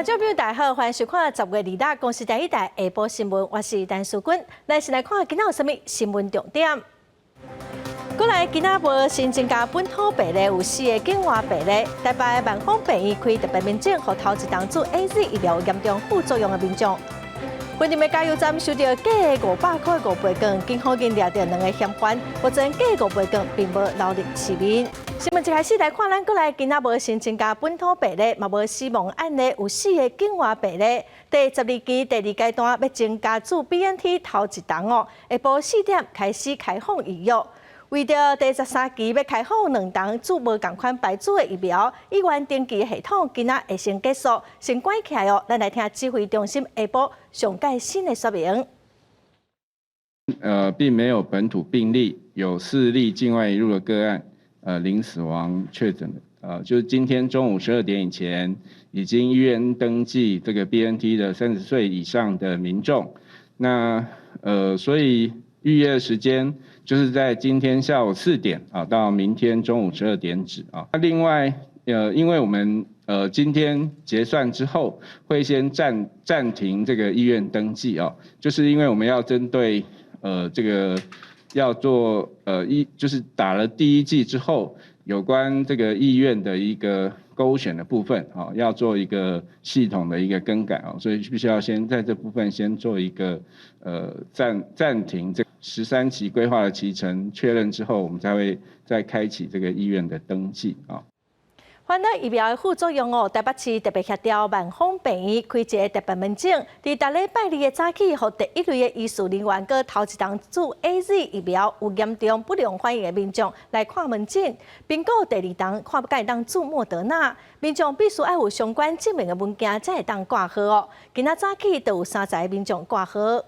觀眾朋友大家好，歡迎收看10月2日公視第一台下晡新聞，我是陳淑君。咱先來看今仔有啥物新聞重點。過來今仔無新增加本土病例，有四个境外病例。台北萬芳病院開特別門診，予頭一針注 AZ 疫苗嚴重副作用的民眾。雲林的加油站收著假500箍的五倍券，警方已經掠著兩个嫌犯，目前假五倍券並無流入市面。新聞一開始來看，咱過來今仔無新增加本土病例，嘛無死亡案例，有四个境外病例。第12期第二階段欲增加注 BNT 頭一針哦，下晡4點開始開放預約。為著第13期欲開放兩針注無仝款牌子的疫苗，醫院登記系統今仔會先結束，先關起來哦。咱來聽指揮中心下晡上蓋新的說明。並沒有本土病例，有四例境外移入的個案，零死亡確診的，就是今天中午12點以前已經醫院登記這個 BNT 的30歲以上的民眾，那所以預約時間就是在今天下午4點啊，到明天中午十二點止啊。那另外，因為我們今天結算之後，會先暫停這個醫院登記哦，就是因為我們要針對這個要做就是打了第一劑之後，有關這個醫院的一個勾選的部分啊，要做一個系統的一個更改啊，所以必須要先在這部分先做一個暫停這13期規劃的期程確認之後，我們才會再開啟這個醫院的登記啊。反對疫苗的副作用哦，台北市特別協調萬芳病院開一个特別門診，佇逐禮拜二的早起，予第一類的醫事人員，佮頭一針注 AZ 疫苗有嚴重不良反應的民眾來看門診，評估第二針看欲會當注莫德納，民眾必須愛有相關證明的文件才會當掛號哦。今仔早起就有30个民眾掛號。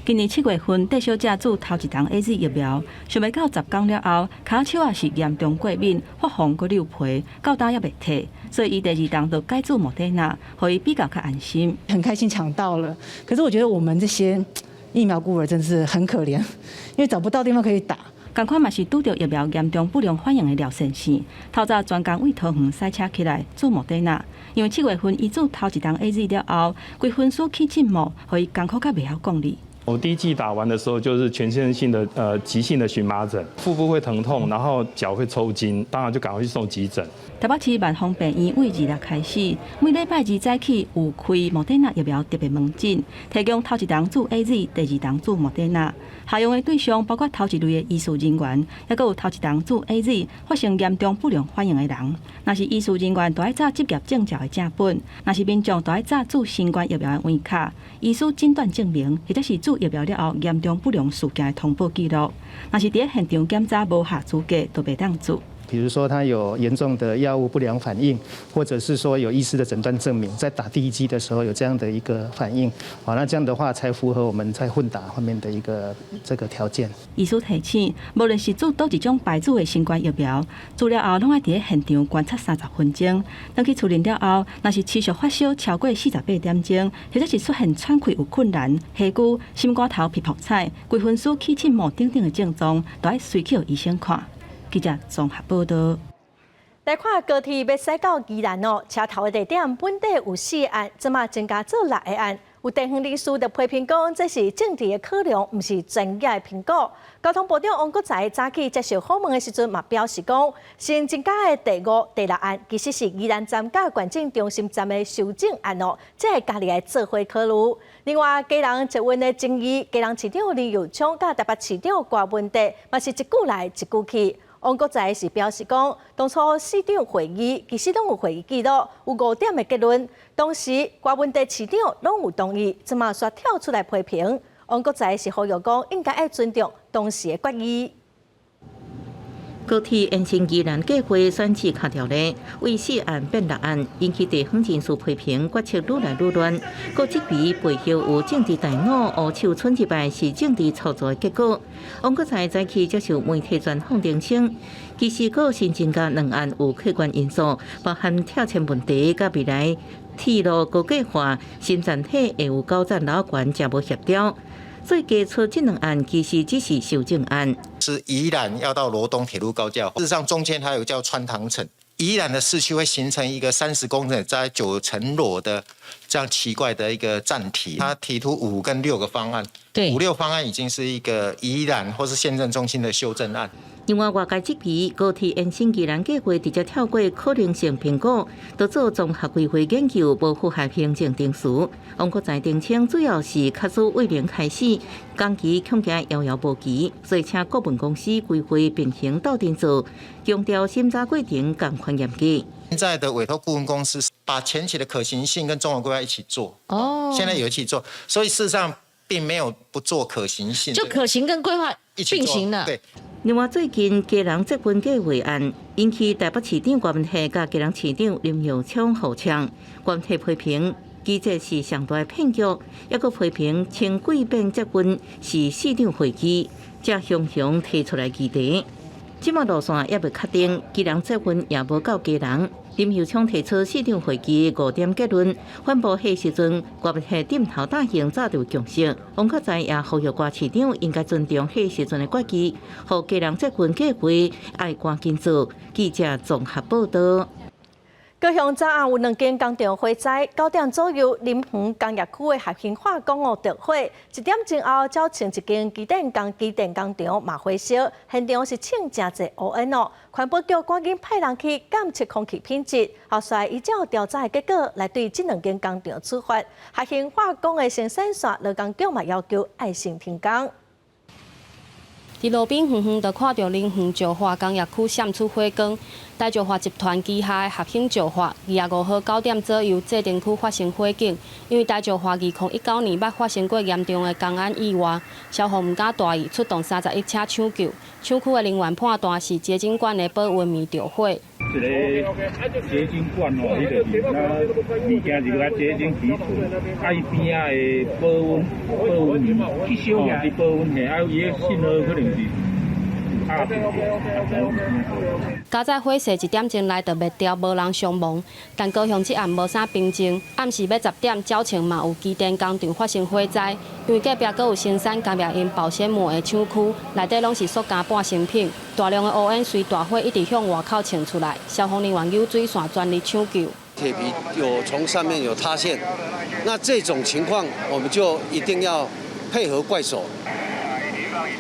今年7月份，戴小姐注頭一針 AZ 疫苗，想袂到10工了後，跤手仔是嚴重過敏，發紅閣溜皮，到今猶袂退，所以伊第二針就改注莫德納，予伊比較較安心。很開心搶到了，可是我覺得我們這些疫苗孤兒真是很可憐，因為找不到地方可以打。仝款嘛是拄著疫苗嚴重不良反應的廖先生，透早專工為桃園駛車起來注莫德納，因為7月份伊注頭一針 AZ 了後，規身軀起振膜，予伊艱苦甲袂曉講理。我第一劑打完的時候，就是全身性的急性的蕁麻疹，腹部會疼痛，然後腳會抽筋，當然就趕快去送急診。台北市萬芳病院為2日開始，每禮拜二早起有開莫德納疫苗特別門診，提供頭一針注 AZ，第二針注莫德納。效用的對象包括頭一類的醫事人員，抑閣有頭一針注 AZ 發生嚴重不良反應的人。若是醫事人員，就愛紮執業證照的正本；若是民眾，就愛紮注新冠疫苗的黃卡、醫師診斷證明，或者是注疫苗了後嚴重不良事件的通報記錄。若是佇現場檢查無合資格，就袂當注。比如說他有嚴重的藥物不良反應，或者是說有醫師的診斷證明，在打第一劑的時候有這樣的一個反應，好，那這樣的話才符合我們在混打方面的一個這個條件。醫師提醒，無論是注佗一種牌子的新冠疫苗，注了後攏愛佇現場觀察30分鐘。轉去厝裡了後，若是持續發燒超過48點鐘，或者是出現喘氣有困難、下肢、心肝頭皮破彩、規身軀起振膜等等的症狀，都愛隨去予醫生看。記者綜合報道。來看高鐵欲駛到宜蘭哦，車頭的地點本底有四案，這馬增加做六个案。有地方人士就批評講，這是政治的考量，毋是專業的評估。交通部長王國材早起接受訪問的時陣嘛表示講，新增加的第五、第六案其實是宜蘭站佮觀景中心站的修正案哦，這會加入來做伙考慮。另外，基隆捷運的爭議，基隆市長林右昌佮台北市長郭文哲嘛是一句來一句去。王國材是表示講，當初市長會議其實攏有會議記錄，有五點的結論。當時郭文哲市長攏有同意，這馬煞跳出來批評。王國材是呼籲講，應該愛尊重當時的決議。高鐵延伸宜蘭計劃選址卡條咧，為四案變六案，引起地方人士批評決策愈來愈亂。閣質疑背後有政治大腦烏手伸入來是政治操作的結果。王國材早起接受媒體專訪澄清，其實閣新增加兩案有客觀因素，包含拆遷問題，佮未來鐵路高架化新站體會有九層樓懸，誠無協調。所以提出這兩案其實只是修正案。是宜蘭要到羅東鐵路高架，事實上中間還有叫川塘城，宜蘭的市區會形成一個30公尺在9層樓的這樣奇怪的一個站體。他提出五跟六個方案，五六方案已經是一個宜蘭或是縣政中心的修正案。另外，外界質疑高鐵延伸宜蘭計劃直接跳過可能性評估，都做綜合規劃研究，無符合行政程序。王國材澄清，主要是卡數未能開始，工期恐驚遙遙無期，所以請顧問公司規劃並行鬥陣做，強調審查過程仝款嚴格。現在的委託顧問公司把前期的可行性跟綜合規劃一起做，哦，現在有一起做，所以事實上並沒有不做可行性，就可行跟規劃並行的，對。另外，最近基隆捷運計劃案引起台北市長郭文系佮基隆市長林右昌互嗆，郭批評機捷是上大騙局，抑閣批評輕軌變捷運是市長回擊，才雄雄提出來議題。這馬路線猶未確定，基隆捷運也無到基隆。林右昌提出市長會議五點結論，反駁彼時陣，郭文系點頭答應早就有共識。王國材也呼籲郭市長應該尊重彼時陣的決議，予基隆捷運計劃愛趕緊做。記者綜合報道。高雄昨暗有兩間工廠火災，9點左右，林園工業區的合興化工哦著火，1點鐘後，鳥清一間機電工廠嘛火燒，現場是衝誠濟烏煙哦。環保局趕緊派人去監測空氣品質，後續依照調查的結果來對這兩間工廠處罰。合興化工的生產線，勞工局嘛要求愛先停工。佇路邊遠遠就看著林園石化工業區閃出火光，台石化集團旗下的合興石化，25號9點左右，製程區發生火警。因為台石化2019年捌發生過嚴重的工安意外，消防毋敢大意，出動31車搶救。廠區的人員判斷是結晶管的保溫棉著火。一個結晶管哦，伊就是那物件入來結晶提純，啊伊邊仔的保溫棉，哦，佇保溫嘿，啊伊的信號可能是壓住。佳哉火勢一點鐘內就滅掉，無人傷亡。但高雄這暗無啥平靜，暗時欲10點，鳥清嘛有機電工廠發生火災，因為隔壁閣有生產工業用保鮮膜的廠區，內底攏是塑膠半成品，大量的烏煙隨大火一直向外口衝出來，消防人員游水線全力搶救。鐵皮有從上面有塌陷，那這種情況我們就一定要配合怪手。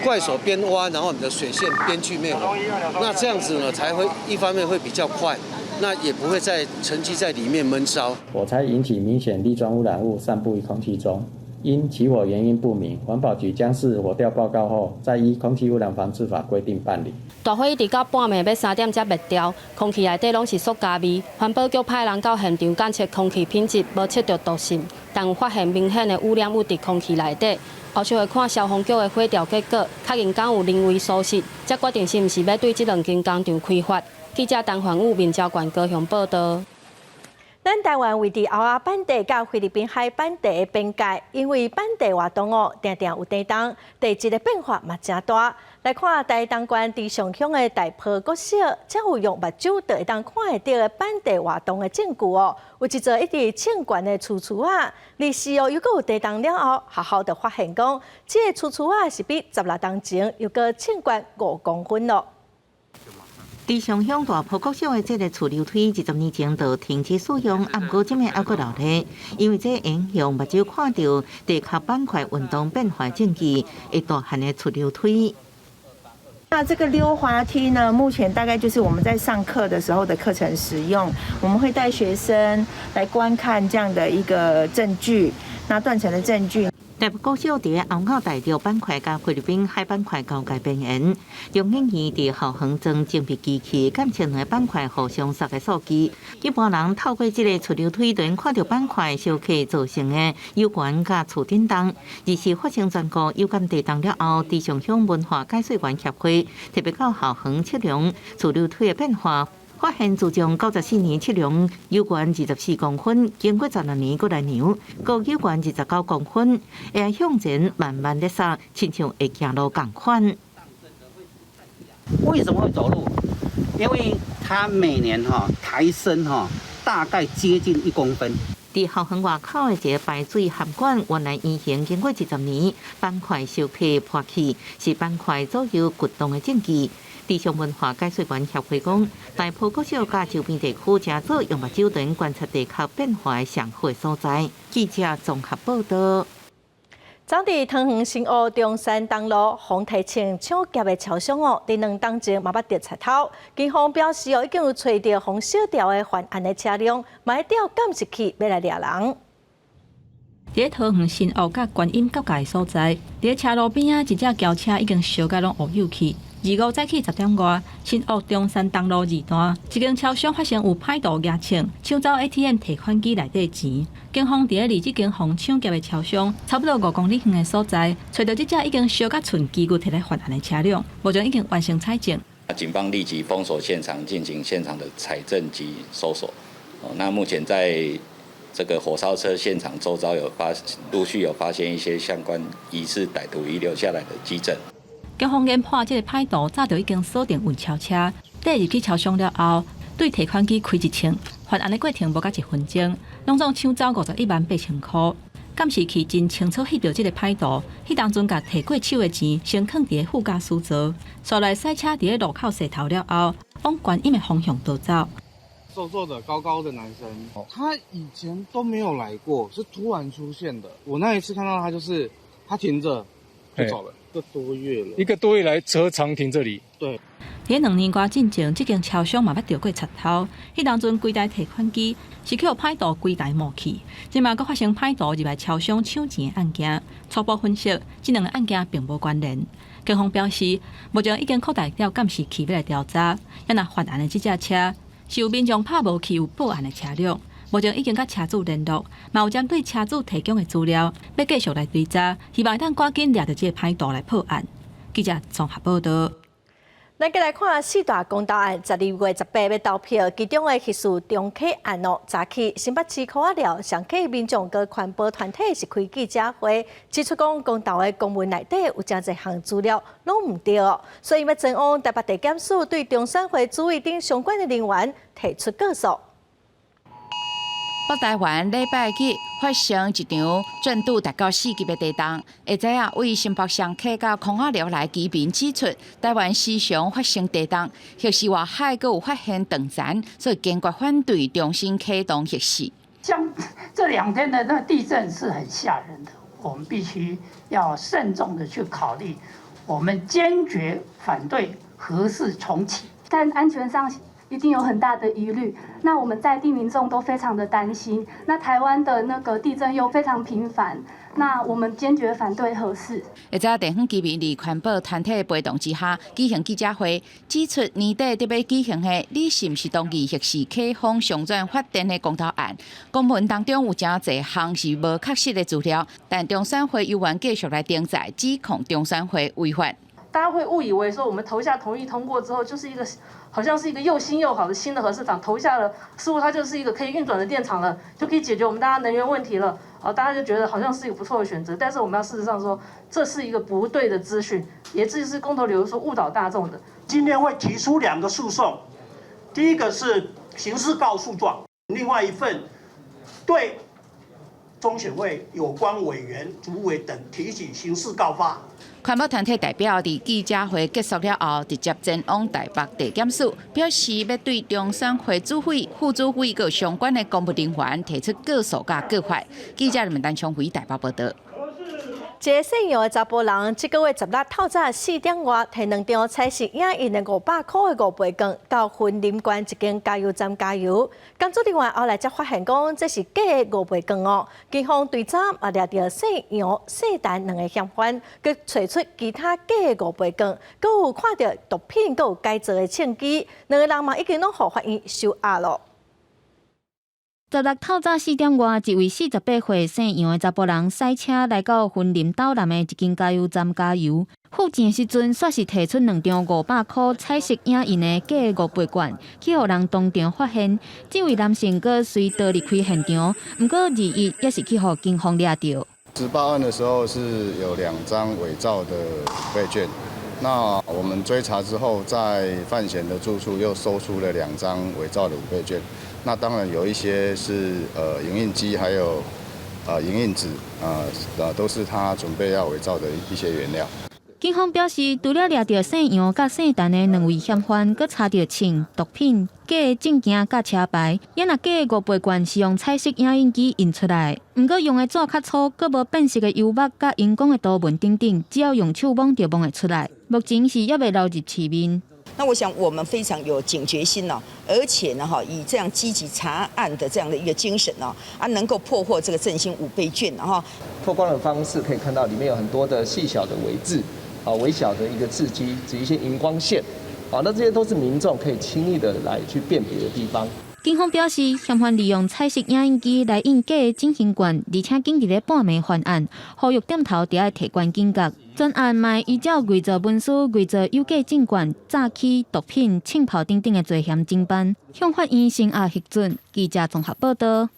怪手邊挖，然後你的水線邊去滅火，那這樣子呢，才會一方面會比較快，那也不會再沉積在裡面悶燒。火災引起明顯粒狀污染物散布於空氣中，因起火原因不明，環保局將視火調報告後，再依空氣污染防治法規定辦理。大火一直到半暝欲3點才滅掉，空氣內底攏是塑膠味。環保局派人到現場檢測空氣品質，無測著毒性，但有發現明顯的污染物佇空氣內底。後續會看消防局的火調結果，確認敢有人為疏失，才決定是毋是欲對這兩間工廠開罰。記者陳環武、面交縣高雄報道。咱台灣位佇歐亞板地佮菲律賓海板地的邊界，因為板地活動哦，定定有地動，地質的變化嘛誠大。來看台東縣池上鄉的大坡國小，才有用目睭就會當看會著的板地活動的證據哦。有一座一直衝懸的厝厝仔，歷史哦，又閣有地動了後，學校就發現講，這个厝厝仔是比16冬前又閣衝懸5公分咯。池上鄉大坡國小的這个厝溜梯，20年前就停止使用，啊，毋過這擺猶閣留咧，因為這會用目睭看著地殼板塊運動變化證據，會大漢的厝溜梯。那這個溜滑梯呢？目前大概就是我們在上課的時候的課程使用，我們會帶學生來觀看這樣的一個證據，那斷層的證據。大埔國小佇歐亞大陸板塊佮菲律賓海板塊交界邊緣，中研院佇校園裝精密機器監測兩个板塊互相捒的數據。一般人透過這个厝溜梯，就能看著板塊燒起造成的有關佮厝震動。而是發生全國有感地動了後，池上鄉文化解說員協會特別到校園測量厝溜梯的變化。發現自從94年測量有懸24公分，經過16年閣來量，閣有懸29公分，會向前慢慢咧捒，親像會行路仝款。為什麼會走路？因為它每年哈抬升哈大概接近1公分。佇校園外口的一个排水涵管，原來圓形，經過20年板塊燒起破去，是板塊左右掘動的證據。地上文化解說員協會講，大埔國小佮周邊地區誠做用目睭燈觀察地殼變化的上好所在。記者綜合報道。昨佇桃園新屋中山東路予人提槍搶劫的超商哦，佇2冬前嘛捌著賊偷。警方表示哦，已經有揣著予人燒掉的犯案的車輛，嘛調監視器欲來掠人。佇桃園新屋佮觀音結界的所在，佇車路邊仔一隻轎車已經燒甲攏烏有去。25早起10點外，新屋中山東路二段一間超商發生有歹徒舉槍搶走 ATM 提款機內底錢。警方佇咧離這間予人搶劫的超商差不多5公里遠的所在，揣著這隻已經燒甲賰機具提來犯案的車輛，目前已經完成採證。警方立即封鎖現場，進行現場的採證及搜索。那目前在這個火燒車現場周遭有發陸續有發現一些相關疑似歹徒遺留下來的跡證。警方研判，這个歹徒早就已經鎖定運鈔車，綴入去超商了後，對提款機開一槍，犯案的過程無到1分鐘，攏總搶走51萬8千箍。監視器真清楚翕著這个歹徒，彼當陣共提過手的錢先囥佇咧副駕駛座，紲來駛車佇咧路口踅頭了後，往觀音的方向逃走。瘦瘦的、高高的男生，他以前都沒有來過，是突然出現的。我那一次看到他，就是他停著就走了。一個多月了，一個多月來車常停這裡。對。佇2年外進前，這間超商嘛捌著過賊偷，彼當陣規台提款機是予歹徒規台摸去。這馬閣發生歹徒入來超商搶錢的案件，初步分析，這兩个案件並無關聯。警方表示，目前已經擴大調監視器欲來調查，抑若犯案的這隻車是有民眾拍無去有報案的車輛，目前已經佮車主聯絡，嘛有針對車主提供的資料，欲繼續來追查，希望會當趕緊掠著這个歹徒來破案。記者綜合報道。咱閣來看四大公投案，12月18欲投票，其中的核四重啟案哦，早起新北市箍仔寮上起民眾佮環保團體是開記者會，指出講公投的公文內底有誠濟項資料攏毋對，所以欲前往台北地檢署對中選會主委等相關的人員提出告訴。北台灣禮拜日發生一場震度達到4級的地動，下早啊，位新北鄉客到空仔寮來居民指出，台灣時常發生地動，核四外海閣有發現斷層，所以堅決反對重新啟動核四。像這2天的那地震是很嚇人的，我們必須要慎重的去考慮，我們堅決反對核四重啟。但安全上一定有很大的疑慮，那我們在地民眾都非常的擔心。那台灣的那個地震又非常頻繁，那我們堅決反對核四。下早地方居民佇環保團體陪同之下舉行記者會，指出年底欲舉行的你是毋是同意核四啟封上轉發電的公投案，公文當中有誠濟項是無確實的資料，但中選會猶原繼續來登載，指控中選會違法。大家會誤以為說，我們投下同意通過之後，就是一個好像是一個又新又好的新的核四廠，投下了，似乎它就是一個可以運轉的電廠了，就可以解決我們大家能源問題了。啊，大家就覺得好像是一個不錯的選擇。但是我們要事實上說，這是一個不對的資訊，也這是公投理由說誤導大眾的。今天會提出兩個訴訟，第一個是刑事告訴狀，另外一份對中選會有關委員、主委等提起刑事告發。環保團體代表佇記者會結束了後，直接前往台北地檢署，表示欲對中選會主委、副主委佮相關的公務人員提出告訴佮告發。記者林丹昌輝台北報道。一个姓楊的查埔人，這个月16透早4點外，提兩張彩色影印的500箍的五倍券，到雲林縣一間加油站加油。工作人員後來才發現講，這是假的五倍券哦。警方追查嘛掠著姓楊、姓陳兩个嫌犯，閣揣出其他假的五倍券，閣有看著毒品，閣有改造的槍支，兩个人嘛已經攏予法院收押囉。 16透早4點外，一位48歲姓楊的查埔人駛車來到雲林斗南的一間加油站加油，付錢時陣，煞是提出兩張500箍彩色影印的假五倍券，去予人當場發現。這位男性閣隨逃離開現場，毋過21猶是去予警方掠著。十報案的時候是有兩張偽造的五倍券，那我們追查之後，在范閒的住處又搜出了兩張偽造的五倍券。那當然有一些是影印機，還有影印紙，都是他準備要偽造的一些原料。警方表示，除了掠著姓楊佮姓陳的兩位嫌犯，閣查著槍、毒品、假證件佮車牌。也若假五倍券是用彩色影印機印出來，毋過用的紙較粗，閣無變色的油墨佮熒光的圖文等等，只要用手摸就摸會出來。目前是猶未流入市面。那我想我們非常有警覺心哦，而且呢哈，以這樣積極查案的這樣的一個精神哦，啊，能夠破獲這個振興五倍券哈。透光的方式可以看到裡面有很多的細小的微字，啊，微小的一個字跡，及一些熒光線，啊，那這些都是民眾可以輕易的來去辨別的地方。警方表示，嫌犯利用彩色影印機來印假的振興券，而且緊佇咧半暝犯案，呼籲店頭著愛提懸警覺。全案嘛依照偽造文書、偽造有價證券、詐欺、毒品、槍炮等等的罪嫌偵辦，向法院聲押核准。記者綜合報道。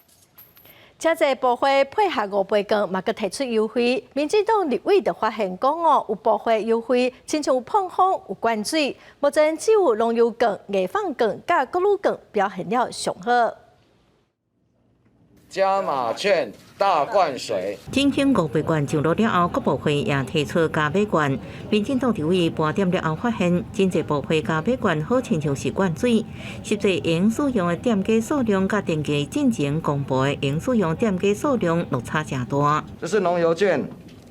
遮濟部會配合五倍券，嘛閣提出優惠。民進黨立委就發現講哦，有部會優惠，親像有膨風、有灌水。目前只有農遊券、藝坊券、佮國旅券表現了上好。加碼券大灌水。振興五倍券上路了後，各部會也提出加碼券。民進黨立委盤點了後發現，真濟部會加碼券好親像是灌水，實際會使用的店家數量佮登記進前公布的會使用店家數量落差誠大。這是農遊券，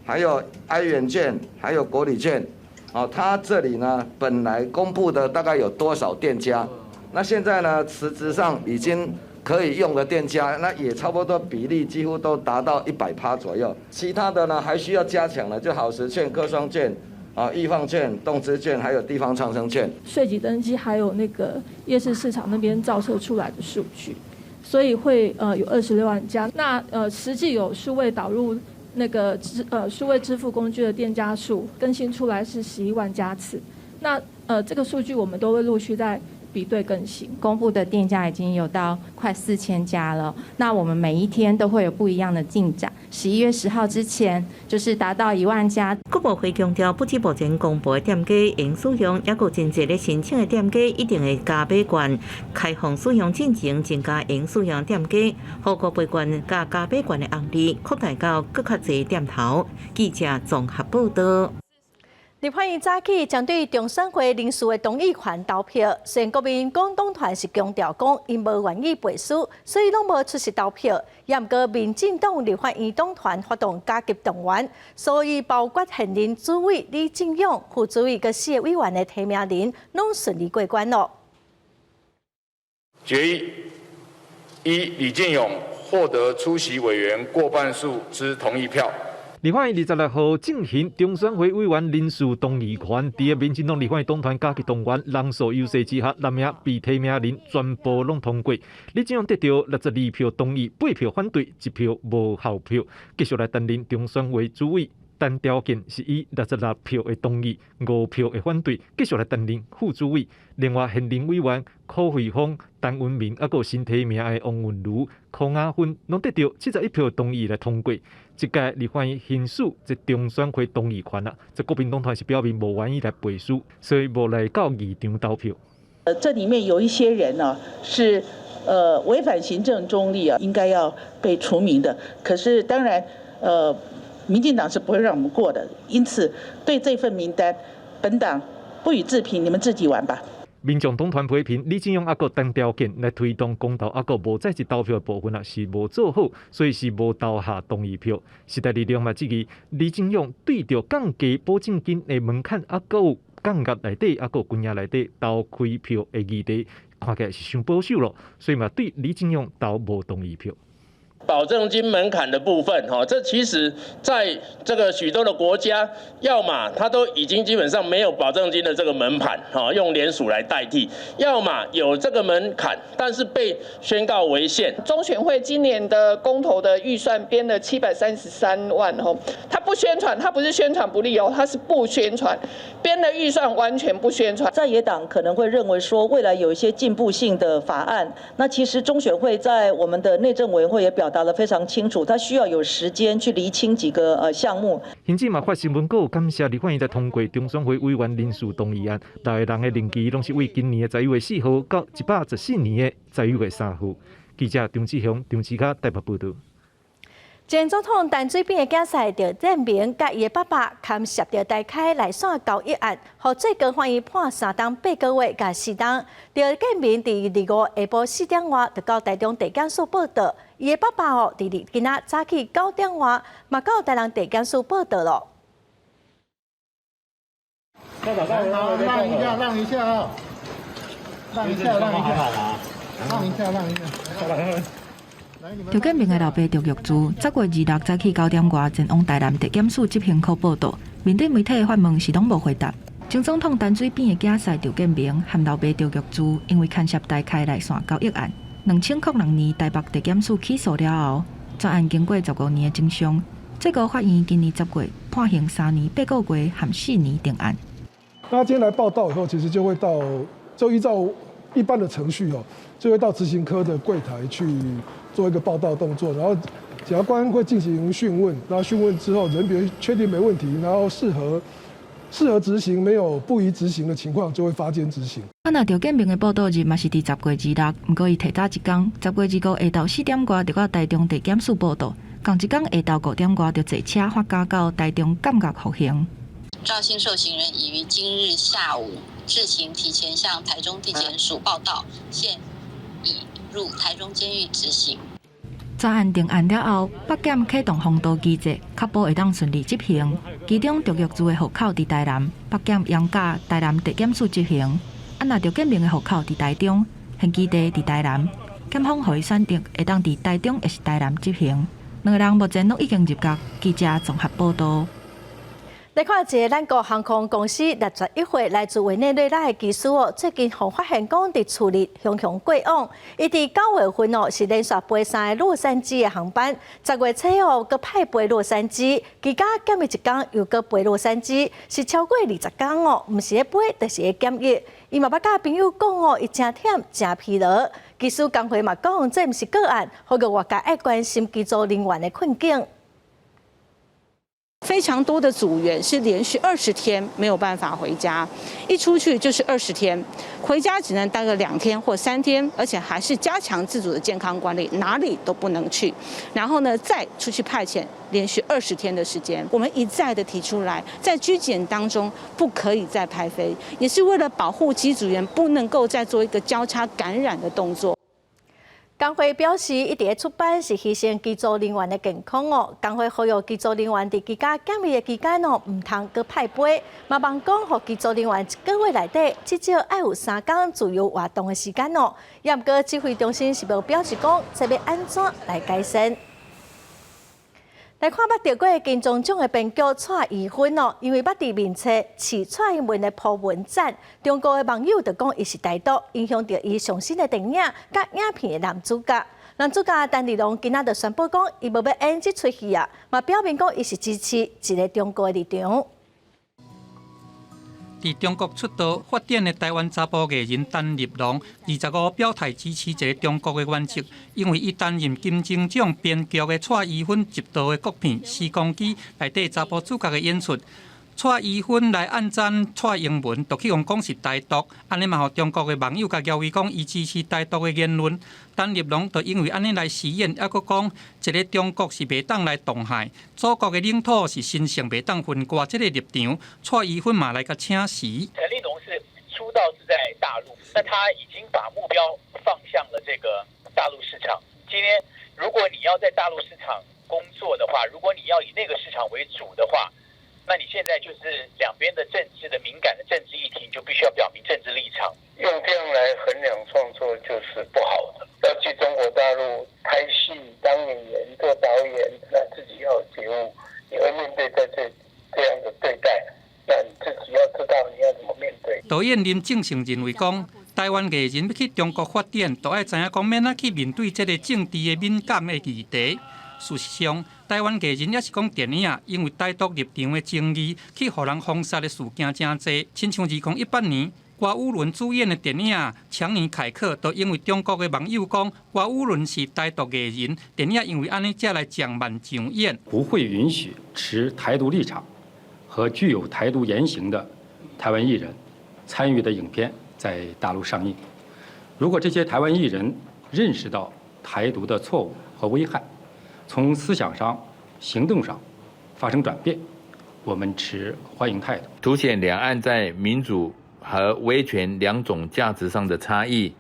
還有哀元券，還有國旅券。哦，它這裡呢，本來公布的大概有多少店家？那現在呢，實質上已經可以用的店家，那也差不多比例幾乎都達到100%左右。其他的呢，還需要加強的，就好食券、科創券、啊藝坊券、動資券，還有地方創生券。稅籍登記還有那個夜市市場那邊照冊出來的數據，所以會有26萬家。那實際有數位導入那個數位支付工具的店家數更新出來是11萬家次。那這個數據我們都會陸續在比對更新。公布的店家已經有到快4000家了。那我們每一天都會有不一樣的進展。11月10號之前，就是達到1萬家。國部會強調，不止目前公布的店家會使用，抑閣真濟咧申請的店家一定會加碼券，開放使用進前增加會使用店家，予五倍券佮加碼券的紅利擴大到閣較濟店頭。記者綜合報道。立法院早起針對中選會人事的動議權投票，雖然國民黨黨團是強調講𪜶無願意背書，所以攏無出席投票。也毋過民進黨立法院黨團發動加急動員，所以包括現任主委李進勇、副主委佮四个委員的提名人，攏順利過關囉。決議一，李進勇獲得出席委員過半數之同意票。立法院26號進行中選會委員人事動議權，佇個民進黨立法院黨團加急動員人數優勢之下，六名被提名人全部攏通過。李進勇得著62票同意，8票反對，1票無效票，繼續來擔任中選會主委。但條件是以66票的同意，5票的反對，繼續來擔任副主委。另外，現任委員柯慧芳、陳文明，抑閣新提名的王韻如、柯雅芬，攏得著71票同意來通過。這屆立法院行使這中選會動議權啊，這國民黨團是表明無願意來背書，所以無來到議場投票。這裡面有一些人呢，是違反行政中立啊，應該要被除名的。可是當然，民進黨是不會讓我們過的，因此對這份名單，本黨不予置評，你們自己玩吧。民眾黨團批評李進勇抑閣陳條件來推動公投，抑閣無在席投票的部分啊，是無做好，所以是無投下同意票。時代力量嘛質疑李進勇對著降低保證金的門檻，抑閣有降額內底，抑閣有金額內底投開票的議題，看起來是傷保守囉，所以嘛對李進勇投無同意票。保證金門檻的部分，哈，這其實在這個許多的國家，要麼它都已經基本上沒有保證金的這個門檻，哈，用聯署來代替；要麼有這個門檻，但是被宣告違憲。中選會今年的公投的預算編了733萬，吼，他不宣傳，他不是宣傳不力哦，他是不宣傳，編的預算完全不宣傳。在野黨可能會認為說，未來有一些進步性的法案，那其實中選會在我們的內政委員會也表達得非常清楚，他需要有時間去釐清幾個項目。行政嘛發新聞稿感謝立法院來通過中選會委員人事動議案，六个人的任期攏是為今年的11月4號到114年的11月3號。記者張志雄、張志嘉台北報導。前總統陳水扁的囝婿趙建銘佮伊的爸爸牽涉著台開內線交易案，予最高法院判3冬8個月佮4冬。趙建銘佇25下晡4點外就到台中地檢署報到，伊的爸爸哦，佇今仔早起9點外嘛到台南地檢署報到囉。好，讓一下，讓一下啊！讓一下，讓一下，讓一下，讓一下。趙建銘的老爸趙玉柱，10月26早起9點外前往台南地檢署執行科報到，面對媒體的發問時攏無回答。前總統陳水扁的囝婿趙建銘和老爸趙玉柱，因為牽涉台開內線交易案，2006年台北地檢署起訴了後，全案經過15年的偵訊，最高法院今年10月判刑3年8個月和4年定案。那今天來報到以後，其實就會到，就依照一般的程序哦，就會到執行科的櫃檯去做一個報到動作，然後檢察官會進行訊問，然後訊問之後人別確定沒問題，然後適合執行，沒有不宜執行的情況，就會發監執行。啊，若趙建銘的報到日嘛是佇10月26，毋過伊提早一工，10月25下晝4點外就到台中地檢署報到，仝一工下晝5點外就坐車發監到台中監獄服刑。趙姓受刑人已於今日下午自行提前向台中地檢署報到，現已入台中監獄執行。全案定案了後，北檢啟動封刀機制，確保會當順利執行。其中，趙玉柱的戶口佇台南，北檢移交台南地檢署執行。啊，若趙建銘的戶口佇台中，現居地佇台南，檢方予伊選擇會當佇台中抑是台南執行。兩个人目前攏已經入獄。記者綜合報道。來看一个咱國航空公司61歲來自委內瑞拉的機師哦，最近予發現講佇厝裡雄雄過往。伊佇9月份哦是連續飛三个洛杉磯的航班，10月初哦閣派飛洛杉磯，期間檢疫一工又閣飛洛杉磯，是超過20工哦，毋是咧飛，就是咧檢疫。伊嘛捌佮朋友講哦，伊誠忝，誠疲勞。機師工會嘛講，這毋是個案，呼籲外界愛關心機組人員的困境。非常多的組員是連續20天沒有辦法回家，一出去就是20天，回家只能待個2天或3天，而且還是加強自主的健康管理，哪裡都不能去。然後呢，再出去派遣，連續20天的時間，我們一再的提出來，在居檢當中不可以再派飛，也是為了保護機組員不能夠再做一個交叉感染的動作。工會表示，一直咧出班是犧牲機組人員的健康哦。工會呼籲機組人員佇居家檢疫的期間哦，毋通閣派飛，嘛望講，予機組人員一個月內底至少愛有3工自由活動的時間哦。也毋過指揮中心是無表示講，這欲按怎來改善。來看捌得過金鐘獎的編劇蔡宜芬哦，因為捌佇面冊刺蔡英文的鋪文讚，中國的網友就講伊是台獨，影響著伊上新的電影佮影片的男主角。男主角陳立農今仔就宣布講，伊無欲演這齣戲啊，嘛表明講伊是支持一个中國的立場。佇中國出道發展的台灣查埔藝人陳立農，25表態支持一个中國的原則，因為伊擔任金鐘獎編劇的蔡宜芬執導的國片《時光機》內底查埔主角的演出。蔡宜芬來按讚蔡英文，就去予人講是台獨，按呢嘛予中國的網友共蟯為講伊支持台獨的言論。陳立農就因為按呢來辭演，猶閣講一个中國是袂當來戕害，祖國的領土是神聖袂當分割，這个立場，蔡宜芬嘛來共請辭。陳立農是出道是在大陸，但他已經把目標放向了這個大陸市場。今天如果你要在大陸市場工作的話，如果你要以那個市場為主的話，那你現在就是兩邊的政治的敏感的政治議題，你就必須要表明政治立場。用這樣來衡量創作就是不好的。要去中國大陸拍戲、當演員、做導演，那自己要有覺悟，你會面對在這樣的對待，那你自己要知道你要怎麼面對。導演林正盛認為講，台灣藝人欲去中國發展，就愛知影講欲按怎去面對這个政治的敏感的議題。事實上，台灣藝人抑是講電影，因為台獨立場的爭議，去予人封殺的事件誠濟。親像2018年，郭雨倫主演的電影《強尼凱克》，就因為中國的網友講郭雨倫是台獨藝人，電影因為按呢才來暫慢上演。不會允許持台獨立場和具有台獨言行的台灣藝人參與的影片在大陸上映。如果這些台灣藝人認識到台獨的錯誤和危害，從思想上、行動上發生轉變，我們持歡迎態度。凸顯兩岸在民主和威權兩種價值上的差異。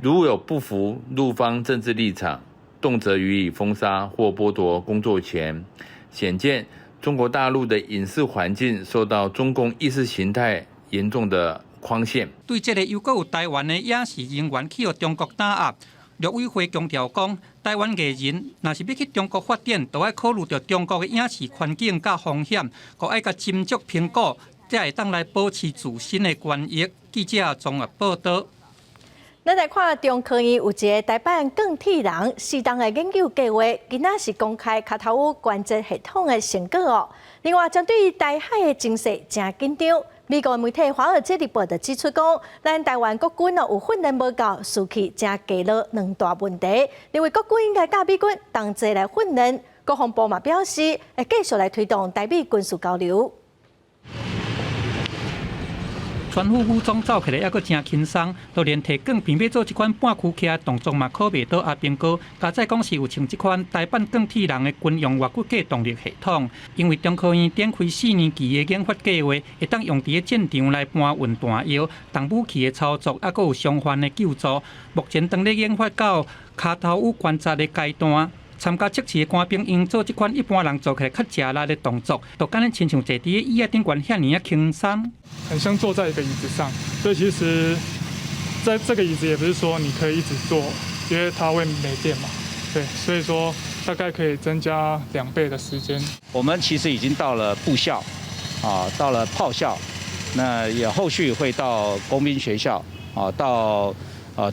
如有不符陸方政治立場，動輒予以封殺或剝奪工作權，顯見中國大陸的影視環境受到中共意識形態嚴重的框限。對這個又閣有台灣的影視人員去予中國打壓，陸委會強調講，台灣藝人若是欲去中國發展，就愛考慮著中國的影視環境佮風險，閣愛共斟酌評估，才會當來保持自身的權益。記者綜合報導。咱來看中科院有一个台版鋼鐵人四冬的研究計劃，今仔是公開跤頭趺關節系統的成果哦。另外，針對台海的情勢誠緊張，美國媒體《華爾街日報》就指出講，咱台灣國軍哦有訓練無夠，士氣誠低落兩大問題，認為國軍應該佮美軍同齊來訓練。國防部嘛表示，會繼續來推動台美軍事交流。全副武裝走起來，猶閣誠輕鬆，就連提鋼片欲做這款半屈曲的動作嘛，考袂倒阿兵哥。加載講是有像這款台版鋼鐵人的軍用外骨骼動力系統，因為中科院展開4年期的研發計劃，會當用佇咧戰場來搬運彈藥、重武器的操作，猶閣有傷患的救助。目前當咧研發到跤頭趺關節的階段。參加測試的官兵𪜶做這款一般人做起來較吃力的動作，就敢若親像坐佇椅仔頂懸遐爾仔輕鬆。很像坐在一個椅子上，所以其實在這個椅子也不是說你可以一直坐，因為它會沒電嘛。對，所以說大概可以增加2倍的時間。我們其實已經到了步校，啊，到了炮校，那也後續會到工兵學校，啊，到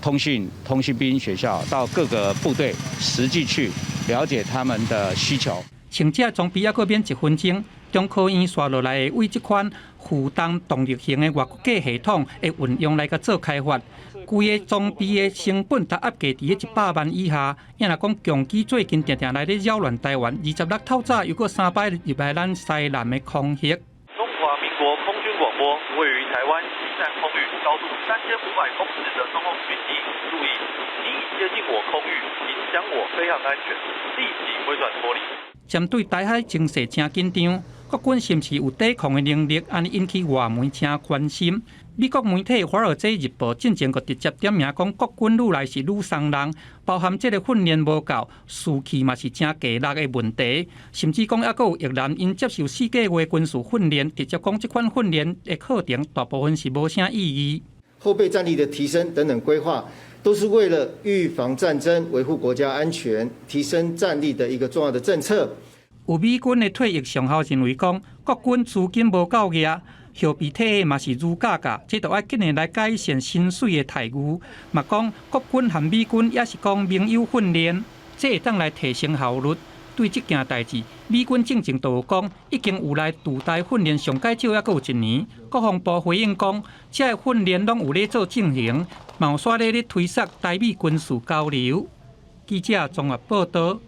通訊兵學校，到各個部隊實際去了解他們的需求。穿這裝備猶閣免一分鐘，中科院紲落來會為這款負重動力型的外骨骼系統的運用來共做開發。規个裝備的成本都壓低佇咧100萬以下。也若講共機最近定定來咧擾亂台灣，26透早又閣三擺入來咱西南的空域。中華民國空軍廣播，位於台灣西南空域，高度3500公尺的中共軍機，注意，你已接近我空域，影響我飛航安全，立即回轉脫離。針對台海情勢誠緊張，國軍是毋是有抵抗的能力？按呢引起外媒誠關心。美國媒體《華爾街日報》進前閣直接點名講，國軍愈來是愈鬆人，包含這个訓練無夠，士氣嘛是誠低落的問題，甚至講猶閣有役男𪜶接受4個月軍事訓練，直接講這款訓練的課程大部分是無啥意義。後備戰力的提升等等規劃，都是為了預防戰爭、維護國家安全、提升戰力的一個重要的政策。有美軍的退役上校認為講，國軍資金無夠額，後備體系嘛是愈加加，這就愛緊的來改善薪水的待遇。嘛講國軍和美軍也是講盟友訓練，這會當來提升效率。對這件代誌，美軍進前就有講，已經有來駐台訓練，上蓋少猶閣有一年。國防部回應講，這个訓練攏有咧做進行，嘛有煞咧咧推捒台美軍事交流。記者綜合報導。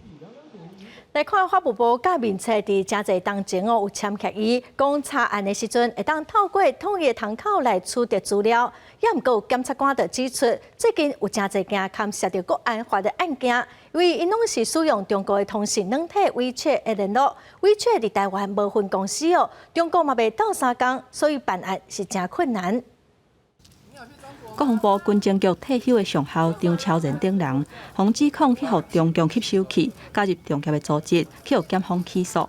來看法務部佮面冊佇誠濟冬前哦，有簽協議，講查案的時陣會當透過統一窗口來取得資料。也毋過檢察官就指出，最近有誠濟件牽涉著國安法的案件，因為𪜶攏是使用中國的通訊軟體 WeChat 的聯絡，WeChat 佇台灣無分公司哦，中國嘛袂鬥相共，所以辦案是誠困難。國防部軍情局退休的上校張超仁等人，予指控去予中共翕手氣，加入中共的組織，去予檢方起訴。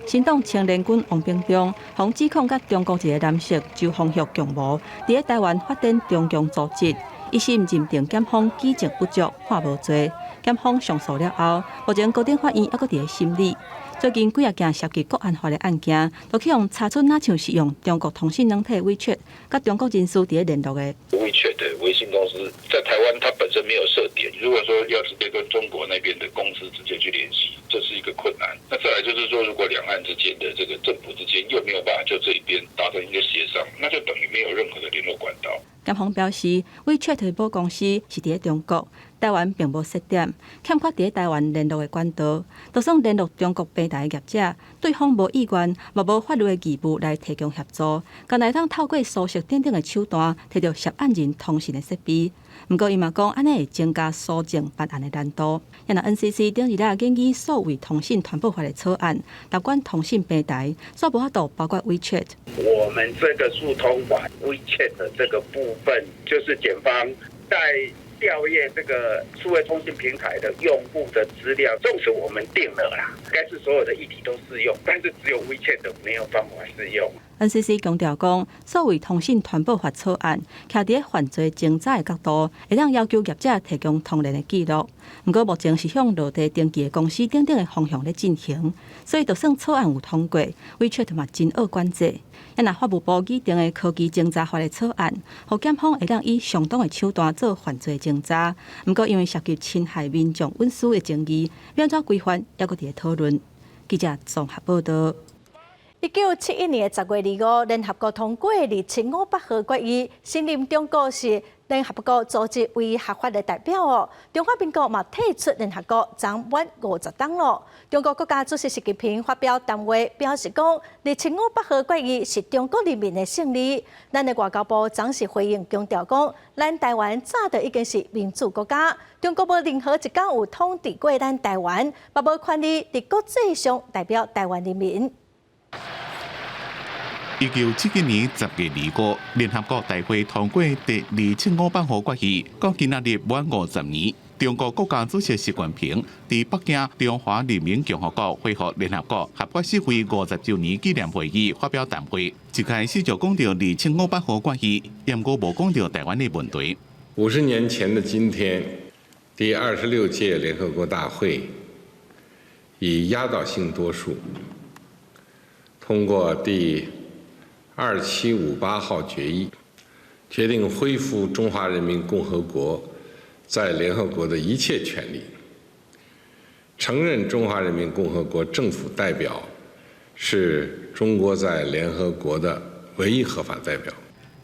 新黨青年軍王炳忠，予指控佮中國一个男性周鳳玉共謀，佇咧台灣發展中共組織，一審認定檢方舉證不足，判無罪。檢方上訴了後，目前高等法院猶閣佇咧審理。最近幾仔件涉及國安法的案件，都去予查出若像是用中國通訊軟體 WeChat，佮中國人士佇咧聯絡的。 WeChat 的微信公司在台灣，它本身沒有設點。如果說要直接跟中國那邊的公司直接去聯繫，這是一個困難。那再來就是說，如果兩岸之間的這個政府之間又沒有辦法就這一邊達成一個協商，那就等於沒有任何的聯絡管道。檢方表示，WeChat 的母公司是佇咧中國，台灣並無設點，欠缺佇台灣聯絡的管道，就算聯絡中國平台的業者，對方無意願，嘛無法律的義務來提供協助，干焦會當透過搜索等等的手段，提著涉案人通訊的設備。毋過，伊嘛講，按呢會增加搜證辦案的難度。若 NCC 頂日仔研議數位通訊傳播法的草案，納管通訊平台，煞無法度包括 WeChat。我們這個數通法 WeChat 的這個部分，就是檢方在調閱這個數位通訊平台的用戶的資料，縱使我們定了啦，該是所有的議題都適用，但是只有 WeChat 沒有辦法適用。 NCC 強調講，數位通訊傳播法草案，徛佇犯罪偵查的角度，會當要求業者提供通聯的記錄。毋過目前是向落地登記的公司等等的方向咧進行，所以就算草案有通過，WeChat 嘛真愛管制。若法務部擬定的科技偵查法的草案，予檢方會當以相當的手段做犯罪偵查。毋過因為涉及侵害民眾隱私的爭議，欲按怎規範猶閣佇咧討論。記者綜合報道。1971年的10月25，聯合國通過2758號決議，承認中國是聯合國組織唯一合法的代表哦。中華民國嘛退出聯合國，將滿50冬咯。中國國家主席習近平發表談話，表示講，2758號決議是中國人民的勝利。咱的外交部昨時回應強調講，咱台灣早就已經是民主國家，中國無任何一工有統治過咱台灣，嘛無權利佇國際上代表台灣人民。1971年10月25，聯合國大會通過第二七五八號決議，到今仔日滿50年。中國國家主席習近平佇北京中華人民共和國恢復聯合國合法地位50週年紀念會議發表談話，一開始就講著二七五八號決議，毋過無講著台灣的問題。 50年前的今天，第26屆聯合國大會以壓倒性多數通過第2758號決議，決定恢復中華人民共和國在聯合國的一切權利，承認中華人民共和國政府代表是中國在聯合國的唯一合法代表。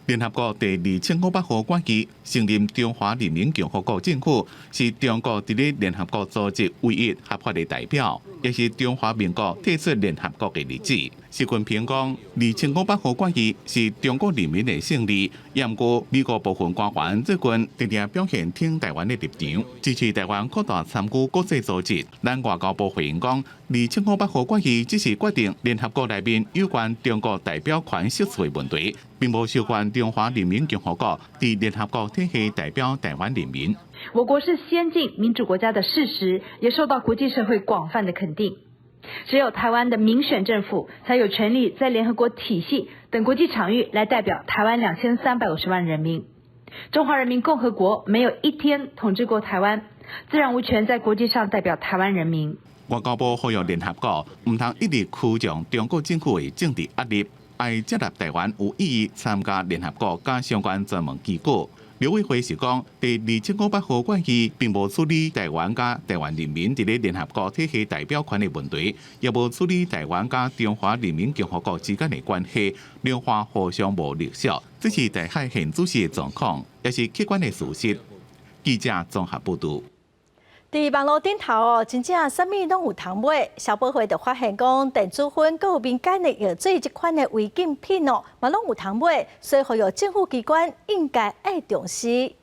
聯合國第二七五八號決議承認中華人民共和國政府是中國佇咧聯合國組織唯一合法的代表，也是中華民國退出聯合國的日子。習近平講，二七五八號決議是中國人民的勝利，毋過美國部分官員最近定定表現挺台灣的立場，支持台灣擴大參與國際組織。咱外交部回應講，二七五八號決議只是決定聯合國內面有關中國代表權設置的問題，並無授權中華人民共和國佇聯合國體系代表台灣人民。我國是先進民主國家的事實，也受到國際社會廣泛的肯定。只有台灣的民選政府才有權利在聯合國體系等國際場域來代表台灣2350萬人民。中華人民共和國沒有一天統治過台灣，自然無權在國際上代表台灣人民。外交部呼籲聯合國毋通一直屈從中國政府的政治壓力，愛接納台灣有意義參加聯合國佮相關專門機構。陸委會是講，第二七五八號決議並無處理台灣佮台灣人民佇咧聯合國體系代表權的問題，也無處理台灣佮中華人民共和國之間的關係，兩岸互相無隸屬，這是台海現主時的狀況，也是客觀的事實。記者綜合報導。佇網路頂頭哦，真正啥物攏有通買。消保會就發現講，電子薰閣有民間的藥水這款的違禁品哦，嘛攏有通買，所以呼籲政府機關應該愛重視。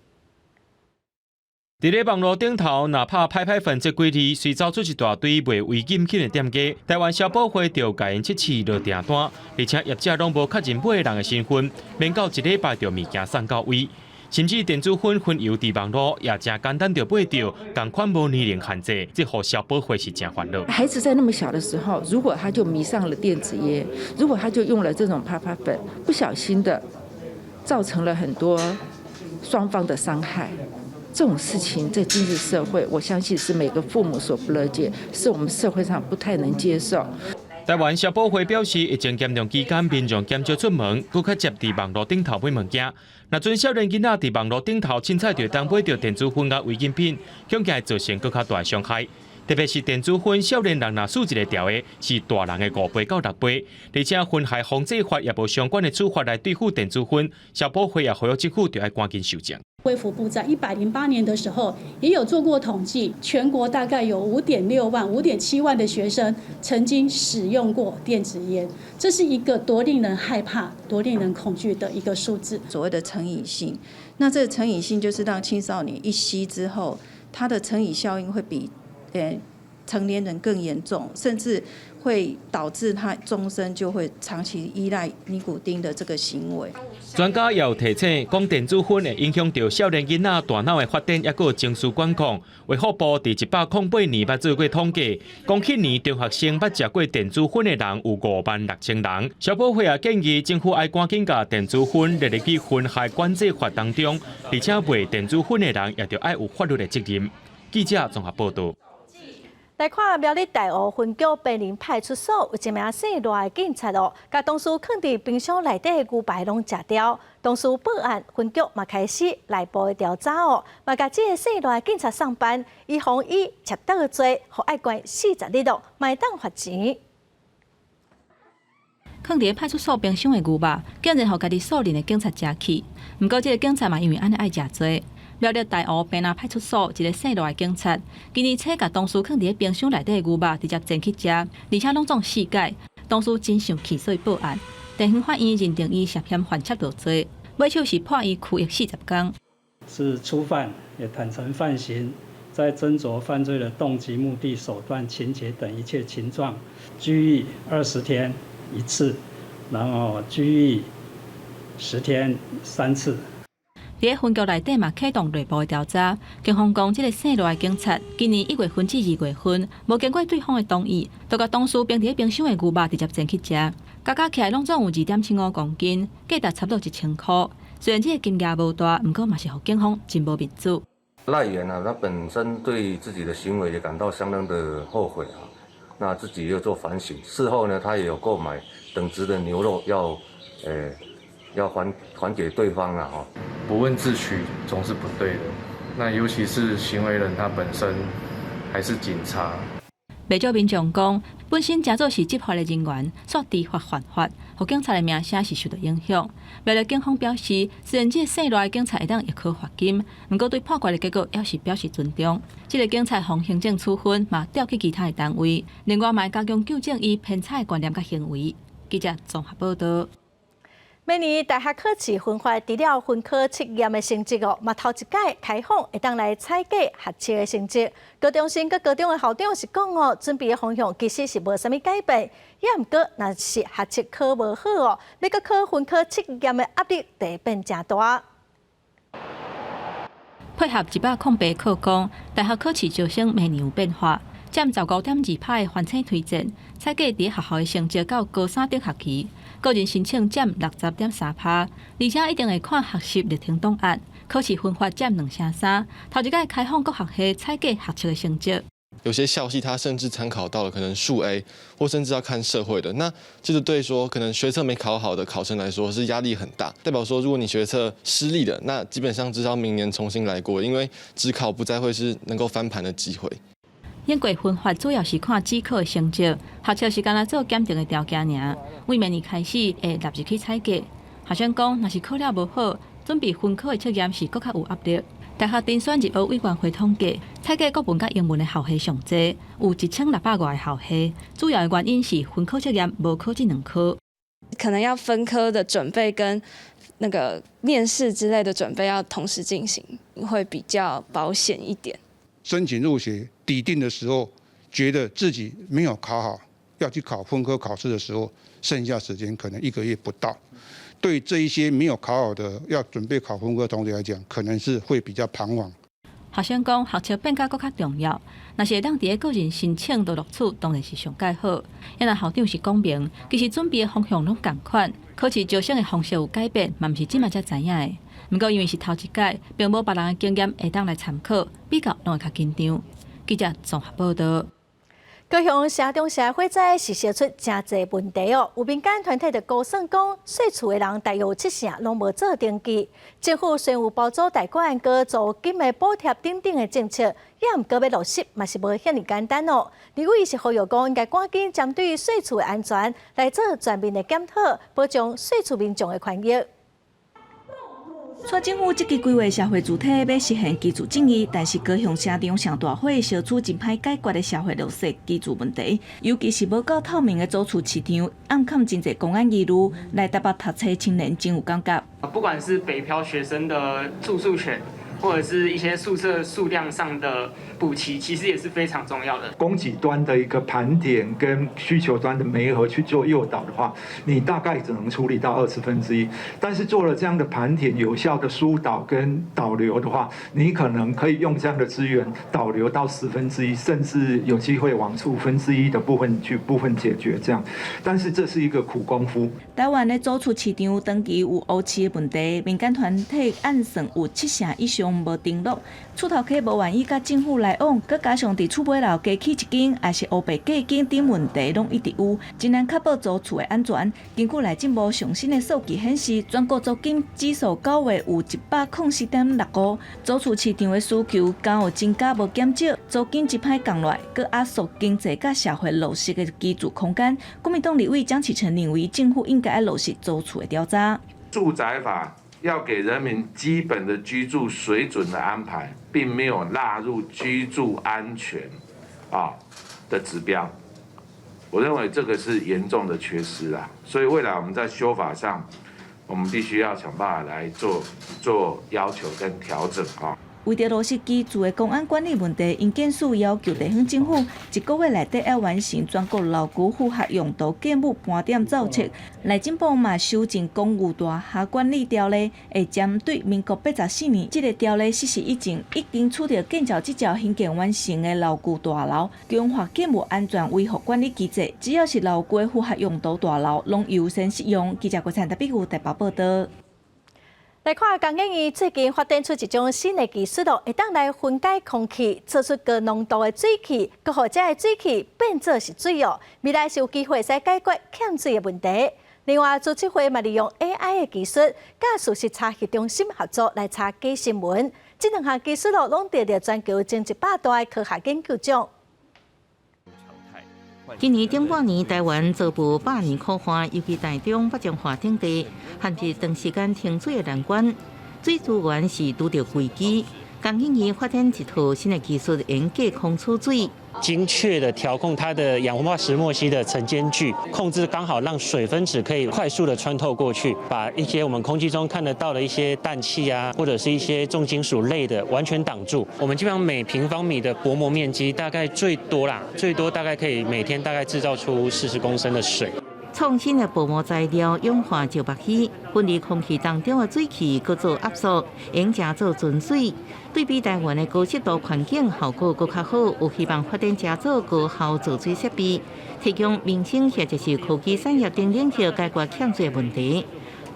佇咧網路頂頭，若拍拍拍粉這幾字，隨走出一大堆賣違禁品的店家。台灣消保會就共𪜶測試落訂單，而且業者攏無確認買的人的身份，免到一禮拜就物件送到位。甚至電子薰薰油佇網路也誠簡單就買著，仝款無年齡限制，這予消保會是誠煩惱。孩子在那麼小的時候，如果他就迷上了電子菸，如果他就用了這種啪啪粉，不小心的造成了很多雙方的傷害，這種事情在今日社會，我相信是每個父母所不樂見，是我們社會上不太能接受。台灣消保會表示，疫情嚴重期間，民眾減少出門，閣較捷佇網路頂頭買物件。若準少年囡仔佇網路頂頭凊彩就當買著電子薰佮違禁品，恐驚會造成閣較大傷害。特別是電子薰，少年人若使一个著的，是大人的5倍到6倍。而且薰害防制法也無相關的處罰來對付電子薰，消保會也呼籲政府著愛趕緊修正。衛福部在108年的時候也有做過統計，全國大概有5.6萬、5.7萬的學生曾經使用過電子菸，這是一個多令人害怕、多令人恐懼的一個數字。所謂的成癮性，那這個成癮性就是讓青少年一吸之後，他的成癮效應會比成年人更嚴重，甚至會導致他終身就會長期依賴尼古丁的這個行為。專家又提醒，講電子薰會影響著少年囡仔大腦的發展，抑閣情緒管控。衛福部佇108年捌做過統計，講彼年中學生捌食過電子薰的人有5萬6千人。消保會也建議政府愛趕緊共電子薰列入去薰害管制法當中，而且賣電子薰的人也著愛有法律的責任。記者綜合報導。來看苗栗大湖分局坪林派出所有一名姓賴的警察哦，共同事囥佇冰箱內底的牛排攏食掉。同事報案，分局嘛開始內部的調查哦，嘛共這个姓賴的警察送辦，以防伊竊盜罪，予愛關40日咯，嘛會當罰錢。囥佇派出所冰箱的牛肉，竟然予家己素人的警察食去。毋過這个警察嘛因為按呢愛食罪。苗栗大湖坪林派出所一个姓賴的警察，今年初共同事囥佇冰箱內底的牛肉直接煎去食，而且攏總四改，同事真生氣，所以報案。地方法院認定伊涉嫌犯竊盜罪，尾手是判伊拘役40工。是初犯，也坦承犯行，在斟酌犯罪的動機、目的、手段、情節等一切情狀，拘役20天一次，然後拘役10天三次。佇分局內底嘛啟動內部的調查，警方講這个姓賴的警察今年1月份至2月份，無經過對方的同意，就共同事冰佇冰箱的牛肉直接煎去食，加加起來攏總有2.75公斤，價值差不多1000箍。雖然這个金額無大，毋過嘛是予警方真無面子。賴員啊，他本身對自己的行為也感到相當的後悔啊，那自己又做反省，事後呢，他也有購買等值的牛肉要，要還給對方啦，吼。不問自取總是不對的，那尤其是行為人他本身還是警察。袂少民眾講，本身誠做是執法的人員，煞知法犯法，予警察的名聲是受到影響。苗栗警方表示，雖然這个姓賴的警察會當易科罰金，毋過對判決的結果猶是表示尊重。這个警察予行政處分，嘛調去其他的單位。另外，嘛會加強糾正伊編採的觀念佮行為。記者綜合報導。明年大學考試分發，除了分科測驗的成績哦，嘛頭一擺開放會當來採計學測的成績。高中生佮高中的校長是講哦，準備的方向其實是無啥物改變，也毋過若是學測考無好哦，欲閣考分科測驗的壓力就會變誠大。配合108課綱，大學考試招生明年有變化，佔15.2%的翻車推薦，採計佇學校的成績到高三頂學期。個人申請佔60.3%，而且一定會看學習歷程檔案。考試分發佔2成3，頭一擺開放各學系採計學測的成績。有些校系他甚至參考到了可能數 A，或甚至要看社會的。那這個對說可能學測沒考好的考生來說是壓力很大。代表說，如果你學測失利了，那基本上就是要明年重新來過，因為指考不再會是能夠翻盤的機會。英國分發主要是看指考的成績，學測是干焦做檢定的條件爾。對明年開始會納入去採計。學生講，若是考了無好，準備分科的測驗是閣較有壓力。大學甄選入學委員會統計，採計國文佮英文的校系上濟，有1600外个校系。主要的原因是分科測驗無考這兩科，可能要分科的準備跟那個面試之類的準備要同時進行，會比較保險一點。申請入學底定的時候，覺得自己沒有考好，要去考分科考試的時候，剩下時間可能一個月不到。對這一些沒有考好的，要準備考分科同學來講，可能是會比較彷徨。學生講，學測變甲閣較重要。若是會當佇咧個人申請就錄取，當然是上蓋好。也若校長是講明，其實準備的方向攏仝款，考試招生的方式有改變，嘛毋是這馬才知影的。毋過因為是頭一擺，並無別人的經驗會當來參考，比較攏會較緊張。記者綜合報導。高雄城中城火災是燒出誠濟問題哦，有民間團體就估算講，稅厝的人大約有七成攏無做登記。政府雖然有包租代管、閣租金的補貼等等的政策，也毋過欲落實嘛是無遐爾簡單哦。立委是呼籲講，應該趕緊針對稅厝的安全來做全面的檢討，保障稅厝民眾的權益。蔡政府積極規劃社會主體，欲實現居住正義，但是高雄城中上大火小區真歹解決的社會弱勢居住問題，尤其是無夠透明的租厝市場，暗崁真濟公安疑慮，來台北讀冊青年真有感覺。不管是北漂學生的住宿權，或者是一些宿舍數量上的補齊，其實也是非常重要的。供給端的一個盤點跟需求端的媒合去做誘導的話，你大概只能處理到1/20。但是做了這樣的盤點，有效的疏導跟導流的話，你可能可以用這樣的資源導流到1/10，甚至有機會往1/5的部分去部分解決這樣。但是這是一個苦功夫。台灣的租厝市場長期有烏市的問題，民間團體按算有七成以上無登錄，厝頭家無願意佮政府來往，閣加上佇厝尾樓加起一間，抑是烏白過間等問題，攏一直有，真難確保租厝的安全。根據內政部上新的數據顯示，全國租金指數9月有104.65，租厝市場的需求敢有增加無減少，租金一擺降落來，閣壓縮經濟佮社會弱勢的居住空間。國民黨立委江啟臣認為，政府應該愛落實租厝的調查。住宅法要給人民基本的居住水準的安排，並沒有納入居住安全的指標，我認為這個是嚴重的缺失啊。所以未來我們在修法上，我們必須要想辦法來做要求跟調整啊。為著落實居住的公安管理問題，營建署要求地方政府一個月內底愛完成全國樓宇符合用途建物盤點造冊。內政部嘛修正公寓大廈管理條例，會針對民國84年這个條例實施以前，已經取得建造執照興建完成的樓宇大樓，強化建物安全維護管理機制。只要是樓宇符合用途大樓，攏優先適用。記者郭燦特別有台北報導。來看工研院最近發展出一種新的技術咯，會當來分解空氣，做出高濃度的水汽，閣予這个水汽變做是水哦。未來是有機會使解決欠水的問題。另外，資策會嘛利用 AI 的技術，佮事實查核中心合作來查假新聞。這兩項技術咯，攏得著全球前100大的科學研究獎。今年頂半年，台灣遭遇百年苦旱，尤其台中、北彰化等地，陷入長時間停水的難關。水資源是拄著危機。工研院發展一套新的技術，用隔空儲水，精確的調控它的氧化石墨烯的層間距，控制剛好讓水分子可以快速的穿透過去，把一些我們空氣中看得到的一些氮氣啊，或者是一些重金屬類的完全擋住。我們基本上每平方米的薄膜面積大概最多啦，最多大概可以每天大概製造出40公升的水。創新的薄膜材料氧化石墨烯，分離空氣當中的水汽，閣做壓縮，用成做純水。對比台灣的高濕度環境，效果閣較好，有希望發展成做高效造水設備，提供民生或者是科技產業等領域解決欠水問題。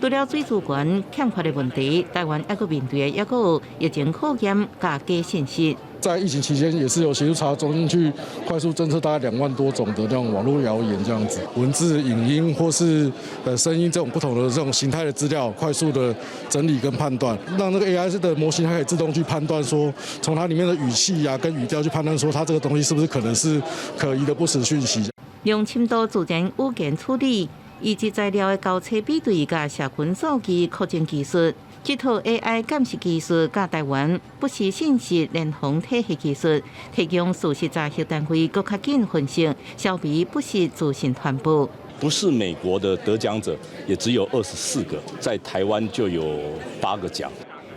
除了水資源欠缺的問題，台灣猶閣面對的猶閣有疫情考驗佮假信息。在疫情期間，也是有協助查中心去快速偵測大概2萬多種的那種網絡謠言，這樣子，文字、影音或是聲音這種不同的這種形態的資料，快速的整理跟判斷，讓那個 AI 的模型它可以自動去判斷，說從它裡面的語氣啊跟語調去判斷，說它這個東西是不是可能是可疑的不實訊息。用深度自然語言處理，以及材料的交叉比對，佮社群數據擴增技術。這套 AI 鑑識技術，佮台灣不實信息聯防體系技術，提供事實查核單位閣較緊分析，消弭不實資訊傳播。不是美國的得獎者，也只有24個，在台灣就有8個獎。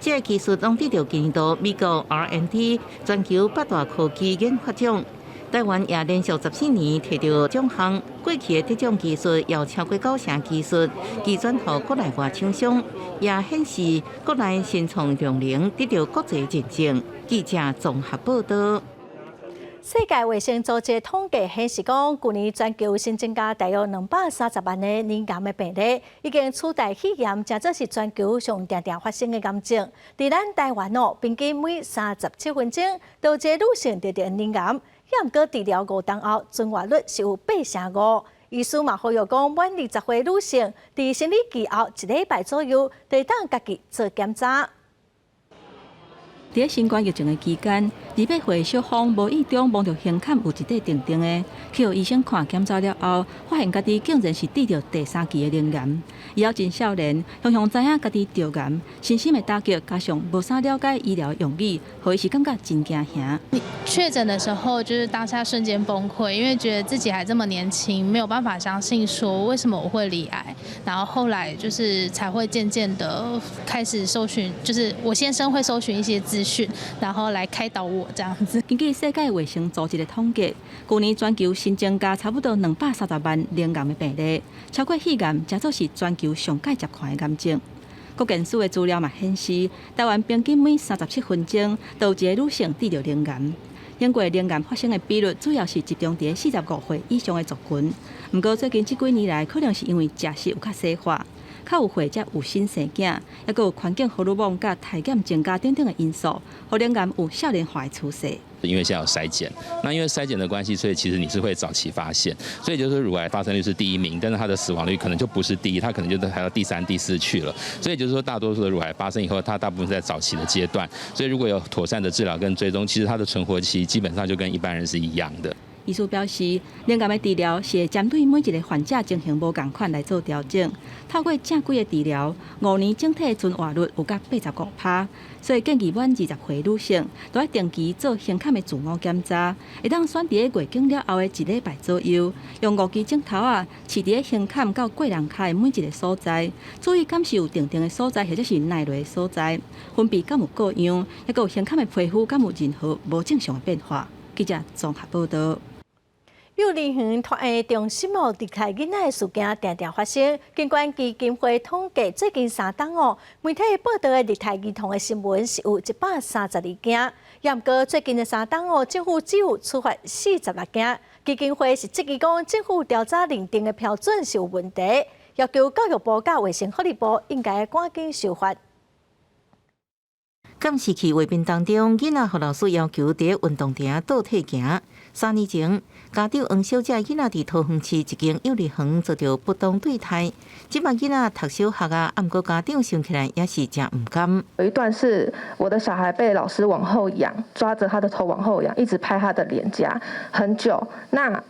這个技術攏得著今年度美國 R&D 全球八大科技研發獎。台灣也連續14年提著獎項，過去的得獎技術有超過九成技術，移轉予國內外廠商，也顯示國內新創量能得著國際認證。記者綜合報導。世界衛生組織統計顯示，講舊年全球新增加大約230萬个乳癌的病例，已經取代肺炎，成做是全球上定定發生的癌症。佇咱台灣哦，平均每37分鐘就有一个女性得著乳癌，毋過治療5冬後，存活率是有85%。醫師嘛呼籲講，滿20歲女性佇生理期後一禮拜左右，就會當家己做檢查。佇新冠疫情的期間，28歲小芳無意中摸著胸坎有一塊甜甜的，去予醫生看檢查了後，發現家己竟然是得著第三期的乳癌。伊猶真少年，雄雄知影家己著癌，身心的打擊加上無啥了解醫療用語，予伊是感覺真驚嚇。確診的時候，就是當下瞬間崩潰，因為覺得自己還這麼年輕，沒有辦法相信說為什麼我會罹癌。然後後來就是才會漸漸的開始搜尋，就是我先生會搜尋一些資訊，然後來開導我這樣子。根據世界衛生組織的統計，舊年全球新增加差不多230萬乳癌的病例，超過肺癌，成做是全球上蓋接看的癌症。國健署的資料嘛顯示，台灣平均每37分鐘就有一个女性得著乳癌。英國乳癌發生的比率主要是集中佇45歲以上的族群。毋過最近這幾年來，可能是因為食食有較西化，較有歲才有心生囝，抑閣有環境荷爾蒙佮體檢增加等等的因素，予乳癌有少年化的趨勢。因為現在有篩檢，那因為篩檢的關係，所以其實你是會早期發現，所以就是乳癌發生率是第一名，但是它的死亡率可能就不是第一，它可能就排到第三、第四去了。所以就是說，大多數的乳癌發生以後，它大部分是在早期的階段，所以如果有妥善的治療跟追蹤，其實它的存活期基本上就跟一般人是一樣的。醫師表示，乳癌的治療是會針對每一个患者情形無仝款來做調整。透過正規的治療，5年整體存活率有甲85%。所以建議滿20歲女性都愛定期做胸坎的自我檢查，會當選佇咧月經了後的一禮拜左右，用五支指頭仔試佇咧胸坎到過龍跤的每一个所在，注意敢是有甜甜的所在，或者是奶螺的所在，分辨敢有過樣，抑閣有胸坎的皮膚敢有任何無正常的變化。記者綜合報導。幼兒園託嬰中心哦，虐待囡仔的事件定定發生。根據基金會統計，最近3冬哦，媒體報導的虐待兒童的新聞是有132件。也毋過最近的三冬哦，政府只有處罰46件。基金會是質疑講，政府調查認定的標準是有問題，要求教育部佮衛生福利部應該趕緊修法。監視器畫面當中，囡仔予老師要求佇運動場倒退行。3年前，家長黃小姐囡仔佇桃園市一間幼兒園遭著不當對待，這擺囡仔讀小學啊，毋過家長想起來也是誠毋甘。有一段是我的小孩被老師往後仰，抓着他的頭往後仰，一直拍他的臉頰，很久。那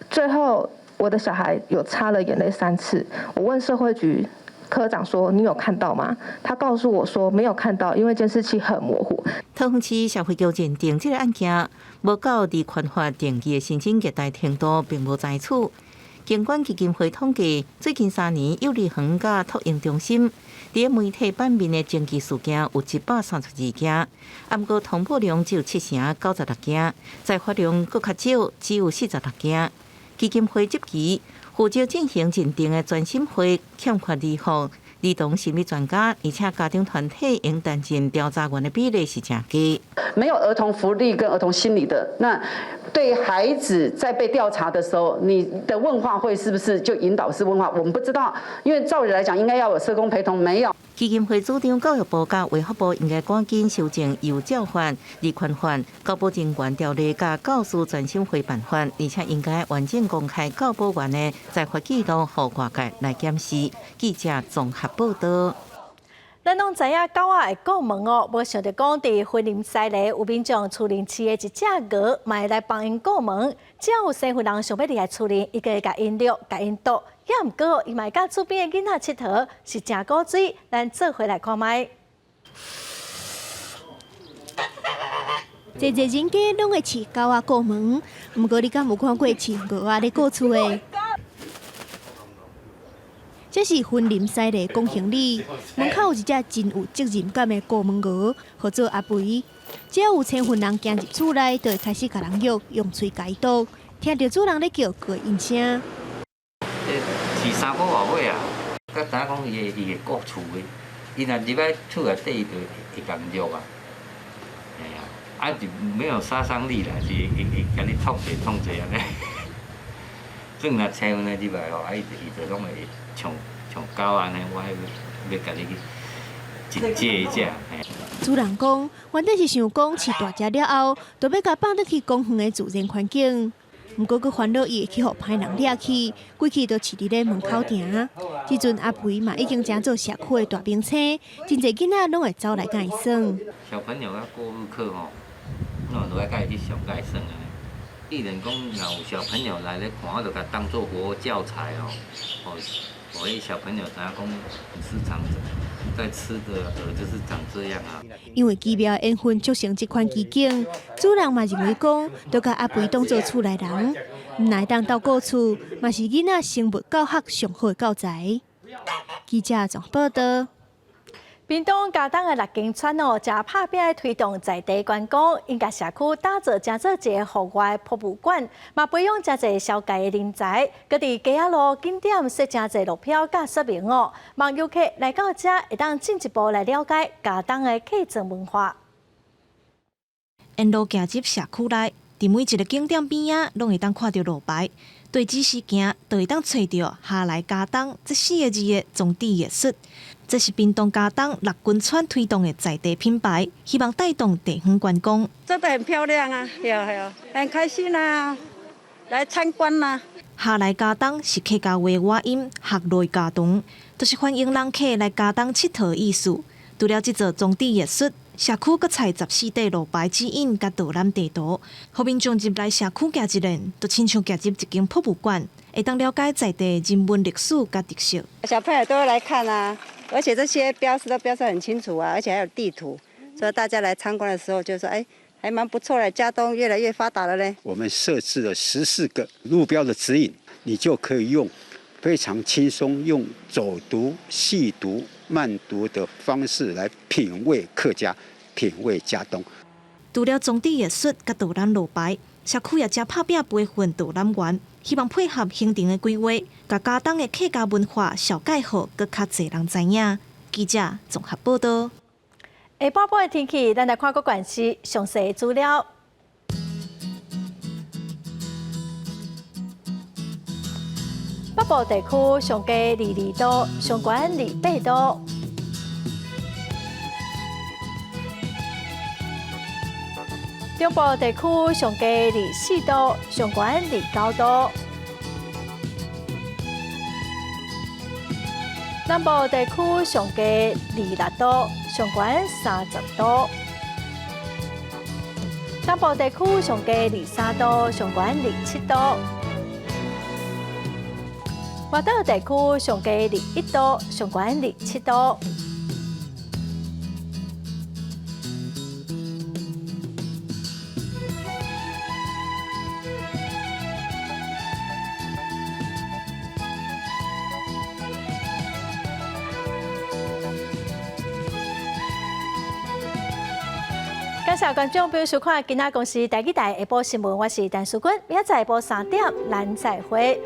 最後我的小孩有擦了眼淚三次。我問社會局科長說：“你有看到嗎？”他告訴我說沒有看到，因為監視器很模糊。桃園市社會局認定這个案件無到兒權法定義的申請虐待程度，並無裁處。健管基金會統計，最近3年幼兒園佮托嬰中心佇媒體版面的爭議事件有132件，毋過通報量只有7成96件，裁罰量閣較少，只有46件。基金會質疑負責進行認定的專審會欠缺兒福、兒童心理專家，而且家長團體應擔任調查員的比例是誠低。沒有兒童福利跟兒童心理的，那對孩子在被調查的時候，你的問話會是不是就引導式問話？我們不知道，因為照理來講應該要有社工陪同，沒有。基金會主張教育部佮衛福部應該趕緊修正幼教法、兒權法、教保人員條例佮教師專審會辦法，而且應該完整公開教保員的裁罰記錄，予外界來檢視。記者綜合報導。咱攏知影狗仔會過門哦，無想著講佇雲林西螺有民眾厝內飼的一隻鵝，嘛會來幫𪜶顧門。只要有生份人想欲入來厝內，伊就會共𪜶掠、共𪜶啄。也毋過，伊嘛會佮厝邊的囡仔𨑨迌，是誠古錐。咱做伙來看覓。濟濟人家攏會飼狗仔顧門，毋過你敢有看過飼鵝仔咧顧厝的？這是雲林西螺廣興里門口有一隻真有責任感的顧門鵝，號做阿肥。只要有生份人行入厝內，就會開始共人約，用喙共伊啄，聽著主人咧叫，就會應聲。飼3個外歲啊，才知影講伊會顧厝的，伊若入來厝內底，伊就會共虐啊。嘿啊，啊是沒有殺傷力啦，是會共你創濟創濟按呢。算若生份的入來吼，啊伊就攏會像像狗按呢，我欲共你去一隻一隻。主人講，原底是想講飼大隻了後，就欲共放轉去公園的自然環境。毋過閣煩惱伊會去予歹人掠去，規氣就飼佇咧門口埕。這陣阿培嘛已經成做社區的大明星，真濟囡仔攏會走來共伊耍。小朋友要過日課吼，那都愛共伊去上共伊耍啊。既然講若有小朋友來咧看，我就共當做活教材哦，哦，予彼小朋友知影講市場在吃的就是長這樣啊。因為奇妙緣分促成這款奇景，主人嘛認為講，著共阿培當做厝內人，毋但會當鬥故厝，嘛是囡仔生物教學上好的教材。記者綜合報導。屏東佳冬的六間村哦，正拍拚咧推動在地觀光，𪜶共社區打造成做一个戶外博物館，嘛培養誠濟消界的人才。閣佇街仔路景點設誠濟路標佮說明哦，望遊客來到遮會當進一步來了解佳冬的客莊文化。沿路行入社區內，佇每一个景點邊仔，攏會當看著路牌，對仔細行，就會當揣著下來佳冬這四个字的裝置藝術。這是屏東佳冬六根村推動的在地品牌，希望帶動地方觀光。做得很漂亮啊，有有，很開心啊，來參觀啦。下來佳冬是客家話倚音，學來佳冬，就是歡迎人客來佳冬𨑨迌的意思。除了這座裝置藝術，社區閣採14塊路牌指引佮導覽地圖，予民眾入來社區行一輪，就親像行入一間博物館，會當了解在地人文歷史佮特色。小朋友都會來看啊。而且這些標識都標示很清楚啊，而且還有地圖，所以大家來參觀的時候就說：哎，還蠻不錯的，佳冬越來越發達了嘞。我們設置了14個路標的指引，你就可以用非常輕鬆、用走讀、細讀、慢讀的方式來品味客家、品味佳冬。除了裝置藝術佮導覽路牌，社區也正拍拚培訓導覽員，希望配合行程的規劃，共佳冬的客家文化紹介予閣較濟人知影。記者綜合報導。下晡半的天氣，咱來看各縣市詳細的資料。北部地區上低22度，上懸28度。中部地區上低24度，上懸29度。南部地區上低26度，上懸30度。東部地區上低23度，上懸27度。外島地區上低21度，上懸27度。感謝觀眾朋友收看今仔公視台語台下晡新聞，我是陳淑君，明仔載下晡3點，咱再會。